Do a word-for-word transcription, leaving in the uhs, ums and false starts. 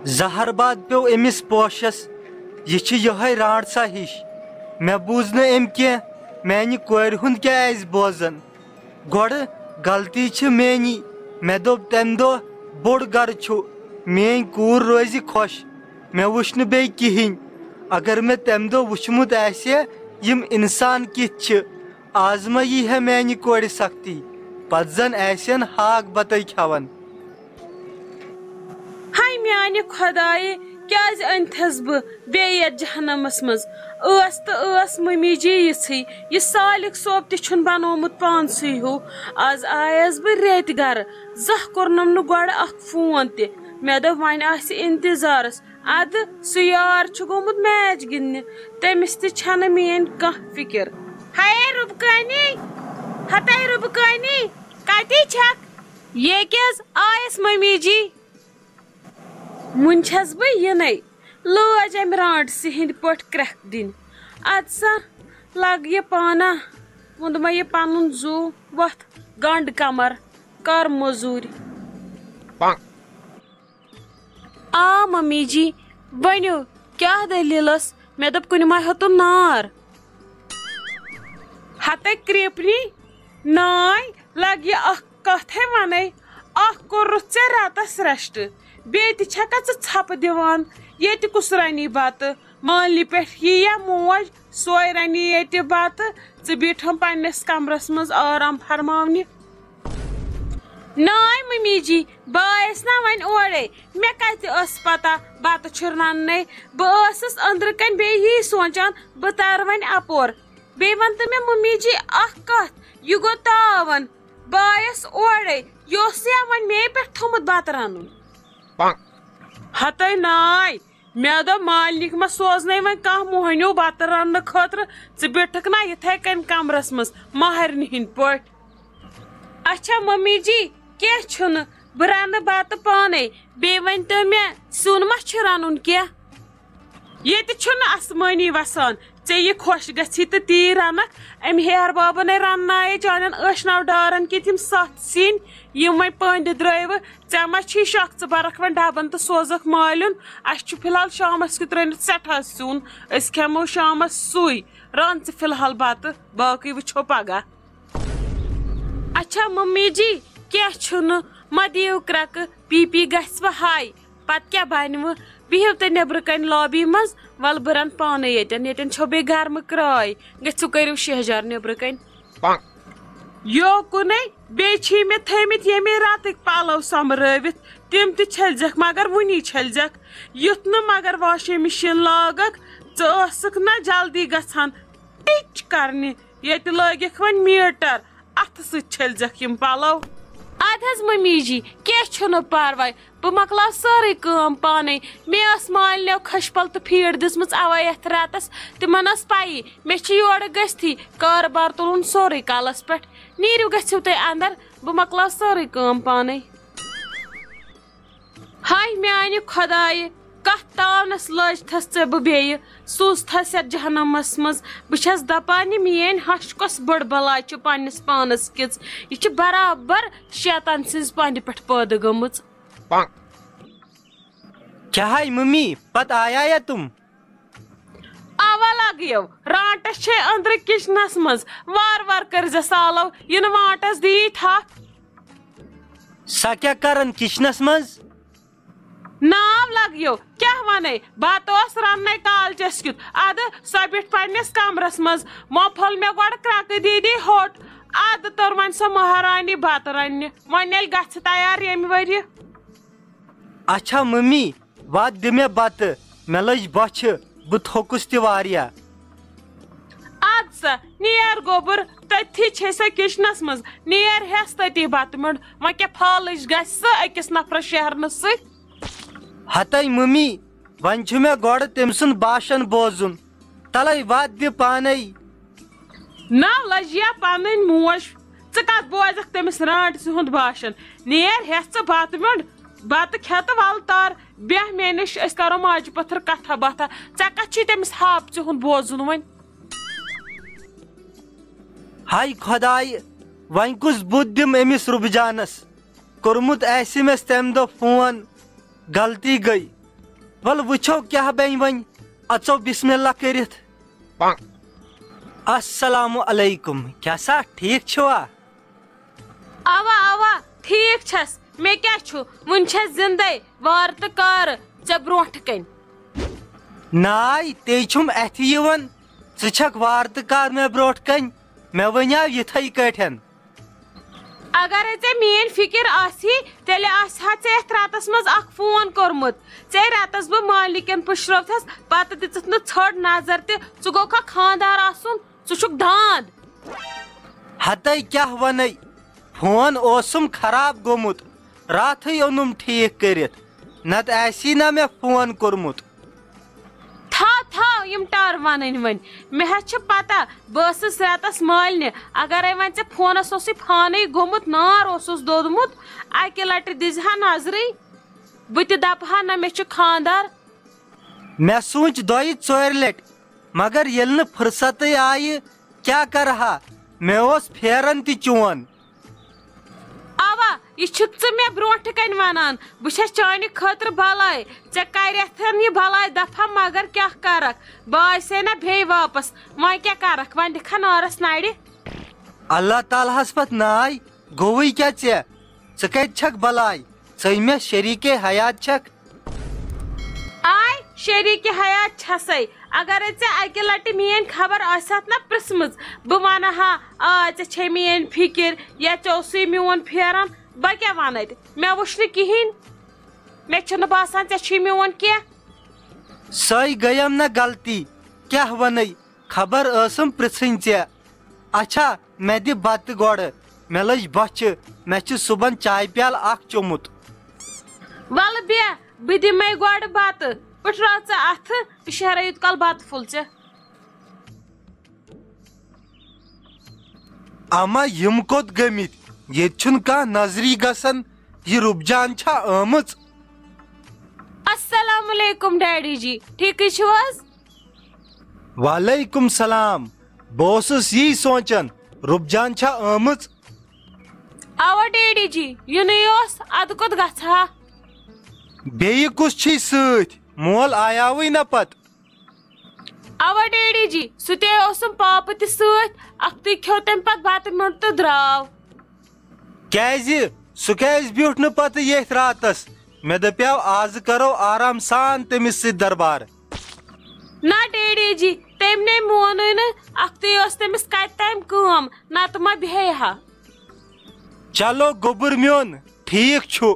زہر باد پیوٚو أمِس پوشس۔ یہِ چھِ یِہوٚے رانٛٹسا ہِش۔ مےٚ بوٗز نہٕ أمۍ کینٛہہ، میانہِ کورِ ہُنٛد کیٛاہ آسہِ بوزان؟ گۄڈٕ غلطی چھِ میٛٲنی۔ مےٚ دوٚپ تَمہِ دۄہ، بوٚڑ گرٕ چھُ، میٛٲنۍ کوٗر روزِ خۄش۔ مےٚ وٕچھ نہٕ بیٚیہِ کِہیٖنۍ۔ اگر مےٚ تَمہِ دۄہ وٕچھمُت آسہِ ہے، یِم اِنسان کِتھ چھِ، آز ما یی ہے میٛانہِ کورِ سختی، پتہٕ زن آسن ہاکھ بتَے کھٮ۪وان۔ ہاے میانہِ خۄدایہِ، کیازِ أنۍتھس بہٕ بیٚیہِ یتھ جہنمس منٛز؟ ٲس تہٕ ٲس ممی جی یِژھٕے۔ یہِ سالِک صٲب تہِ چھُنہٕ بنومُت پانسٕے ہیوٗ۔ از آیس بہٕ ریٚتۍ گرٕ، زانٛہہ کوٚرنم نہٕ گۄڈٕ اکھ فون تہِ۔ مےٚ دوٚپ وۄنۍ آسہِ انتظارس۔ ادٕ سُہ یار چھُ گوٚمُت میچ گِنٛدنہِ، تٔمِس تہِ چھنہٕ میٲنۍ کانٛہہ فکر۔ ہے رُبکٲنی، ہتے رُبکٲنی، کتی چھکھ؟ ییٚکیٛاہ حظ آیس ممی جی۔ وُنہِ چھَس بہٕ یِنَے۔ لٲج أمۍ رانٛٹسہِ ہِنٛدۍ پٲٹھۍ کرٛٮ۪کھ دِنۍ۔ اَدٕ سا، لَگ یہِ پانہ۔ ووٚنُم یہِ پَنُن زُو، وۄتھ گنٛڈ کمر، کر موٚزوٗرۍ۔ آ ممی جی، ؤنِو، کیٛاہ دٔلیٖل ٲس؟ مےٚ دوٚپ کُنہِ ما ہیوٚتُن نار۔ ہتے کرٛیپنی، ناے، لَگ یہِ اَکھ کتھے ونے، اکھ کوٚرُتھ ژےٚ راتس ریسٹ، بیٚیہِ تہِ چھکھا ژٕ ژھپہٕ دِوان؟ ییٚتہِ کُس رنی بتہٕ؟ مالنہِ پٮ۪ٹھ یی یا موج، سۄے رنی ییٚتہِ بتہٕ، ژٕ بیٖٹھم پننِس کمرس منٛز آرام فرماونہِ۔ ناے ممی جی، بہٕ آیس نا وۄنۍ اورے، مےٚ کتہِ ٲس پتہ بتہٕ چھُ رننے؟ بہٕ ٲسٕس أنٛدرٕ کنۍ بیٚیہِ یی سونٛچان، بہٕ ترٕ وۄنۍ اپور۔ بیٚیہِ ون تہٕ مےٚ ممی جی اکھ کتھ، یہِ گوٚو تاون، بہٕ آیس اورے، یہِ اوس یا وۄنۍ مے پٮ۪ٹھ تھوٚمُت بتہٕ رنُن؟ ہتے ناے، مےٚ دوٚپ مالنِک ما سوزنے وۄنۍ کانٛہہ موہنیو بتہٕ رننہٕ خٲطرٕ، ژٕ بیٖٹھکھ نا یِتھے کٔنۍ کمرس منٛز مہرنہِ ہٕنٛدۍ پٲٹھۍ؟ اچھا ممی جی، کینٛہہ چھُنہٕ، بہٕ رنہٕ بتہٕ پانے، بیٚیہِ ؤنۍ تو مےٚ، سیُن ما چھُ رنُن کینٛہہ؟ ییٚتہِ چھُنہٕ آسمٲنی وسان۔ ژےٚ یہِ خۄش گژھی تہٕ تی رنکھ۔ أمۍ ہیہر بابن ہے رننایے چانٮ۪ن ٲشناو ڈارن کِتھ یِم ستھ سِنۍ، یِم وۄنۍ پٔنٛدِ درٲیوٕ۔ ژےٚ ما چھی شک، ژٕ برکھ وۄنۍ ڈبن تہٕ سوزکھ مالیُن؟ اسہِ چھُ فی الحال شامس کیُت رٔنِتھ سٮ۪ٹھاہ سیُن، أسۍ کھٮ۪مو شامس سُے۔ رن ژٕ فی الحال بتہٕ، باقٕے وٕچھو پگاہ۔ اچھا ممی جی، کینٛہہ چھُنہٕ، مہ دِیِو کرٛکہٕ، بی پی گژھِ وۄنۍ ہاے۔ پتہٕ کیٛاہ بنہِ وۄنۍ؟ بِہِو تُہۍ نیٚبرٕ کنہِ لابی منٛز، ول بہٕ رنہٕ پانے ییٚتٮ۪ن، ییٚتٮ۪ن چھو بیٚیہِ گرمہٕ کرٛاے۔ گٔژھِو کٔرِو شہجار نیٚبرٕ کنہِ۔ یوکُنے بیٚیہِ چھی مےٚ تھٲمٕتۍ ییٚمے راتٕکۍ پلو سۄمبرٲوِتھ، تِم تہِ چھٔلزٮ۪کھ، مگر وُنی چھٔلزٮ۪کھ۔ یُتھ نہٕ مگر واشنگ مشین لاگکھ، ژٕ ٲسٕکھ نہ جلدی گژھان ٹِچ کرنہِ، ییٚتہِ لٲگِکھ وۄنۍ میٖٹر، اتھٕ سۭتۍ چھٔلزٮ۪کھ یِم پلو۔ ادٕ حظ ممی جی، کینٛہہ چھُنہٕ پرواے، بہٕ مۄکلاو سٲرٕے کٲم پانے۔ مےٚ ٲس مالنیو کھٔج پل تہٕ فیٖڈ دِژمٕژ اوے یتھ راتس، تِمن ٲس پیی مےٚ چھُ یورٕ گٔژھتھٕے کارٕبار تُلُن سورُے کلس پٮ۪ٹھ۔ نیٖرِو گٔژھِو تُہۍ اندر، بہٕ مۄکلاو سٲرٕے کٲم پانے۔ ہاے میانہِ خۄدایہِ، کتھ تاونس لٲجتھس ژےٚ بہٕ بیٚیہِ؟ سوٗزتھس یتھ جہنمس منٛز۔ بہٕ چھس دپان، یہِ میٲنۍ ہش کۄس بٔڑ بلاے چھِ پننِس پانس کِژھ۔ یہِ چھِ برابر شیطان سٕنٛزِ پۄندِ پٮ۪ٹھ پٲدٕ گٔمٕژ۔ کیٛاہ ہاے ممی، پتہٕ آیا یا تِم؟ اوا لگیو، رانٹس چھے أنٛدرٕ کچنس منٛز۔ وار وار کٔرزِ سالو، یِنہٕ وانٹس دِیی تھپھ۔ سۄ کیٛاہ کرن کچنس منٛز؟ ناو لگیو، کیٛاہ ونے؟ بتہٕ اوس رننے کالچس کیُتھ۔ ادٕ سۄ بیٖٹھ پننِس کمرس منٛز۔ وۄنۍ پھوٚل مےٚ گۄڈٕ کرٛکہٕ دیٖدی ہوٚٹ۔ ادٕ توٚر وۄنۍ سۄ مہرانی بتہٕ رننہِ۔ وۄنۍ ییٚلہِ گژھِ تیار ییٚمہِ ؤرِ۔ اچھا ممی، واتھ دِ مےٚ بتہٕ، مےٚ لٔج بۄچھِ، بہٕ تھوٚکُس تہِ واریاہ۔ اد سا، نیر گوٚبُر، تٔتھی چھے سۄ کچنس منٛز، نیر ہٮ۪س تٔتی بتہٕ میوٚنٛڈ۔ وۄنۍ کیٛاہ پھالٕج گژھِ سۄ أکِس نفرس شیہرنہٕ سۭتۍ؟ ہتے ممی، وۄنۍ چھُ مےٚ گۄڈٕ تٔمۍ سُنٛد باشن بوزُن، تلے واتھ دِ پانے۔ نہ لجیا پنٕنۍ موج، ژٕ کتھ بوزکھ تٔمِس رانٛٹسہِ ہُنٛد باشن؟ نیر ہٮ۪س ژٕ بتہٕ میوٚنٛڈ، بتہٕ کھٮ۪تہٕ ول تر، بیٚہہ مےٚ نِش، أسۍ کرو ماجہِ پتھر کتھا باتھا۔ ژےٚ کتھ چھُے تٔمِس ہاپژِ ہُنٛد بوزُن وۄنۍ؟ ہاے خۄدایہِ، وۄنۍ کُس بُتھ دِم أمِس رُبجانس؟ کوٚرمُت آسہِ مےٚ تَمہِ دۄہ فون، غلطی گٔے۔ ول وٕچھو کیٛاہ بنہِ وۄنۍ۔ اژو بسم اللہ کٔرِتھ۔ السلام علیکم، کیٛاہ سا ٹھیٖک چھِوا؟ اوا اوا، ٹھیٖک چھَس۔ مےٚ کیٛاہ چھُ، وُنہِ چھَس زِندَے، وارٕ تہٕ کارٕ ژےٚ برونٛٹھٕ کَنۍ۔ ناے، تے چھُم اَتھِ یِوان۔ ژٕ چھَکھ وارٕ تہٕ کار مےٚ برونٛٹھ کَنۍ۔ مےٚ ؤنیٛاو یِتھَے کٲٹھۍ۔ اگرے ژےٚ میٲنۍ فکر آسہِ ہے، تیٚلہِ آسہِ ہا ژےٚ یتھ راتس منٛز اکھ فون کوٚرمُت۔ ژےٚ راتس بہٕ مالکن پُشروتھس، پتہٕ دِژٕتھ نہٕ ژھٔڑ نظر تہِ۔ ژٕ گوٚکھا خاندار آسُن؟ ژٕ چھُکھ داند۔ ہتے کیٛاہ ونے، فون اوسُم خراب گوٚمُت، راتھٕے اوٚنُم ٹھیک کٔرِتھ، نتہٕ آسی نہ مےٚ فون کوٚرمُت۔ تھاو تھاو یِم ٹر ونٕنۍ وۄنۍ۔ مےٚ حظ چھِ پتہ، بہٕ ٲسٕس رٮ۪تس مٲلنہِ۔ اگرے وۄنۍ ژےٚ فونس اوسُے فانٕے گوٚمُت، نار اوسُس دوٚدمُت، اکہِ لٹہِ دِزِ ہا نظرٕے۔ بہٕ تہِ دپہٕ ہا نہ مےٚ چھُ خاندار۔ مےٚ سوٗنچ دۄیہِ ژورِ لٹہِ، مگر ییٚلہِ نہٕ فرصتٕے آیہِ، کیٛاہ کرٕ ہا؟ مےٚ اوس پھیران تہِ چون۔ اوا، یہِ چھُکھ ژٕ مےٚ برونٛٹھٕ کنۍ ونان۔ بہٕ چھس چانہِ خٲطرٕ بلاے۔ ژےٚ کرٮ۪تھن یہِ بلاے دفع، مگر کیٛاہ کرکھ؟ بہٕ آیسے نہ بیٚیہِ واپس۔ وۄنۍ کیٛاہ کرکھ؟ وۄنۍ دِکھا نارس نرِ۔ اللہ تعالیٰ ہس پتھ ناے، گوٚوٕے کیٛاہ ژےٚ؟ ژٕ کتہِ چھکھ بلاے؟ ژٕے مےٚ شریٖکے حیات چھکھ۔ آے شریٖکہِ حیات چھسے۔ اگرے ژےٚ اکہِ لٹہِ میٲنۍ خبر آسہِ ہتھ نہ پرژھمٕژ، بہٕ ونہٕ ہا، آ، ژےٚ چھے میٲنۍ فکر یا ژےٚ اوسُے میون پھیران۔ بہٕ کیٛاہ ونہٕ اتہِ؟ مےٚ وُچھ نہٕ کہیٖنۍ۔ مےٚ چھُنہٕ باسان ژےٚ چھُے میون کینٛہہ۔ سۄے گٔیم نہ غلطی، کیٛاہ ونے؟ خبر ٲسٕم پرژھٕنۍ ژےٚ۔ اچھا، مےٚ دِ بتہٕ گۄڈٕ، مےٚ لٔج بۄچھِ، مےٚ چھُ صُبحن چایہِ پیالہٕ اکھ چوٚمُت۔ ولہٕ بیٚہہ، بہٕ دِمے گۄڈٕ بتہٕ۔ پٕٹھراو ژٕ اتھٕ، بہٕ شیرے یوٗت کال بتہٕ پھوٚل ژےٚ۔ اما، یِم کوٚت گٔمٕتۍ؟ ییٚتہِ چھُنہٕ کانٛہہ نظری گژھان۔ یہِ رُبجان چھا آمٕژ؟ السلام علیکم ڈیڈی جی، ٹھیکٕے چھِو حظ؟ وعلیکم سلام۔ بہٕ اوسُس یی سونچان، رُبجان چھا آمٕژ؟ اوا ڈیڈی جی، یُنٕے اوس، ادٕ کوٚت گژھٕ ہا؟ بیٚیہِ کُس چھُے سۭتۍ؟ مول آیاوٕے نہ پتہٕ۔ اوا ڈیڈی جی، سُہ تے اوسُم پاپہٕ تہِ سۭتۍ، اکھتُے کھیوٚو تٔمۍ پتہٕ بتہٕ میوٚنٛڈ تہٕ درٛاو۔ کیازِ؟ سُہ کیازِ بیوٗٹھ نہٕ پتہٕ ییٚتھۍ راتس؟ مےٚ دپیاو آزٕ کرو آرام سان تٔمِس سۭتۍ دربار۔ نہ ڈیڈی جی، تٔمۍ نے مونُے نہٕ، اکھتُے ٲس تٔمِس کتہِ تام کٲم، نتہٕ ما بیہے ہا۔ چلو گوٚبُر میون، ٹھیک چھُ،